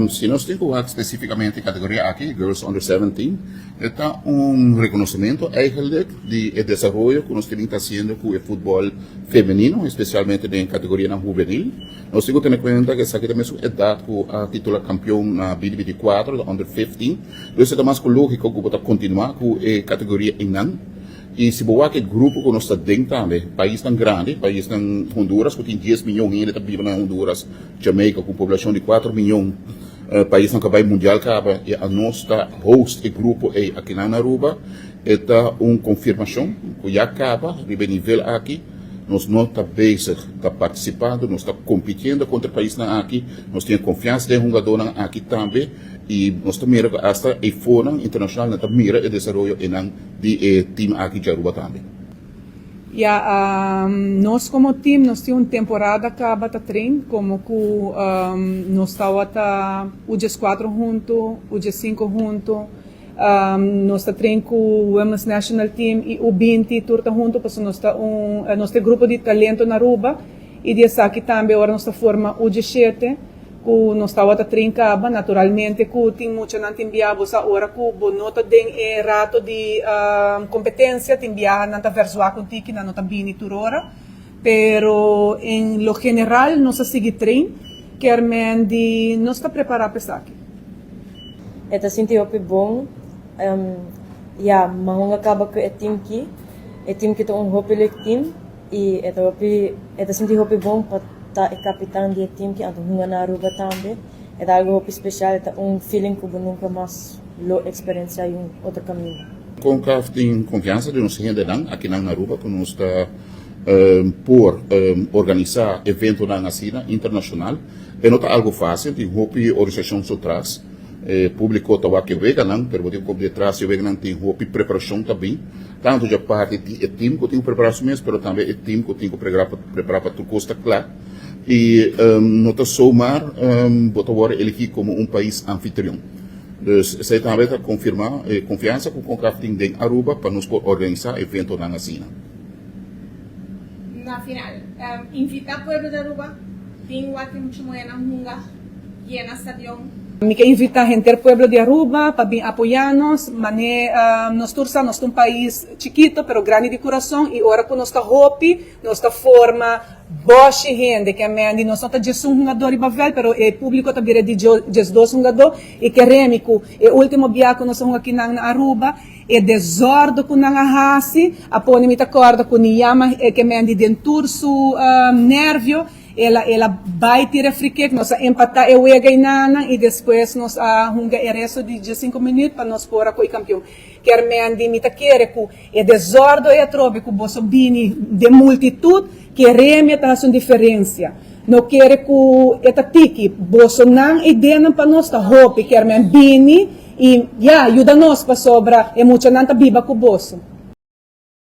Si nos tin ku wak spesífikamente e kategoria aki, Girls Under 17, e ta un rekonosementu eigenlik di e desaroyo ku nos tin ta hasiendo ku e futbòl femenino, espesialmente den e kategorianan hubenil. Nos tin ku tene kuenta ku esaki ta mesun edat ku a titula kampion na 2024, de Under 15. Dus e ta mas ku lógiko ku bo ta kontinuá ku e kategoria einan. I si bo wak e grupo ku nos ta den tambe, paisnan grandi, paisnan Honduras ku tin dies miyon hende ta biba na Honduras, Jamaica ku un poblashon di kuater miyon, paisnan ku a bai mundial kaba i anos ta host e grupo ei akinan na Aruba, e ta un konfirmashon ku ya kaba riba e nivel aki nos no ta bezig ta partisipando, nos ta kompitiendo kontra e paisnan aki, nos tin e konfiansa den e hungadónan aki tambe i nos ta mira ku asta eifonan internashonal nan ta mira e desaroyo einan. Di e team aki dje Aruba tambe. Ya, nos como team nos tin un temporada caba ta train como cu nos tawata u diescuatro hunto, u diescinco hunto, nos ta train cu Women's National Team y u binti tur ta hunto pasobra nos ta un nos ta e grupo di talento na Aruba y di esaki tambe ora nos ta forma u diesshete. Ku nos tabata trin kaba, naturalmente ku tin muchanan tin biaha bo sa ora ku bo no ta den e rato di kompetensia, tin biaha nan ta verzwak un tiki, nan no ta bini tur ora, pero en lo general nos a sigui trin, kermen di nos ta prepará pa esaki. E ta sinti hopi bon, ya, Mahonga kaba ku e tim ki, e tim ki ta un hopi leuk tim. I e ta hopi, e ta sinti hopi bon pa ta e kapitan di e tim ki anto hunga na Aruba tambe. E ta algu hopi spesial, e ta un feeling ku bo nunka mas lo eksperensiá i un otro kaminda. Concaf tin konfiansa di nos hendenan akinan na Aruba ku nos ta por organisá eventonan asina internashonal. E no ta algu fásil, tin hopi organisashon su tras. E públiko ta wak e weganan, pero bo tin ku detras di e weganan tin hopi preparashon ta bin. Tantu dje parti di e tim ku tin ku prepará su mes, pero tambe e tim ku tin ku prepará pa tur kos ta kla. I no ta somar bo ta wòrdu eligí komo un pais anfitrion. Dus esei tambe ta konfirmá e konfiansa ku Concaf tin den Aruba pa nos por organisá eventonan asina. Na final, invitá pueblo di Aruba bin wak e mucha muhénan hunga. Yena stadion. Mi ke invita henter pueblo di Aruba pa bin apoya nos, mane nos tur sa nos ta un pais chikito pero grandi di kurason y ora ku nos ta hopi nos ta forma boshi hende ke men di nos no ta djesun hungadó riba vèlt pero e publiko ta bira di djesdos hungadó y keremi ku e ultimo bia ku nos a hunga kinan na Aruba e desordo ku nan a hasi a pone mi ta kòrda ku ni yama ke men di den tur su nervio. El a el a bai tira frikek, nos a empatá e wega einanan i despues nos a hunga e resto di diesinco minuut pa nos por a koe kampion. Kier men di mi ta kere ku e desordo ei atrobe ku boso bini den multitut, kere mi e ta hasi un diferensia. No kere ku e ta tiki, bosonan ideanan pa nos ta hopi, kier men bini i ya, yuda nos pasobra e muchanan ta biba ku boso.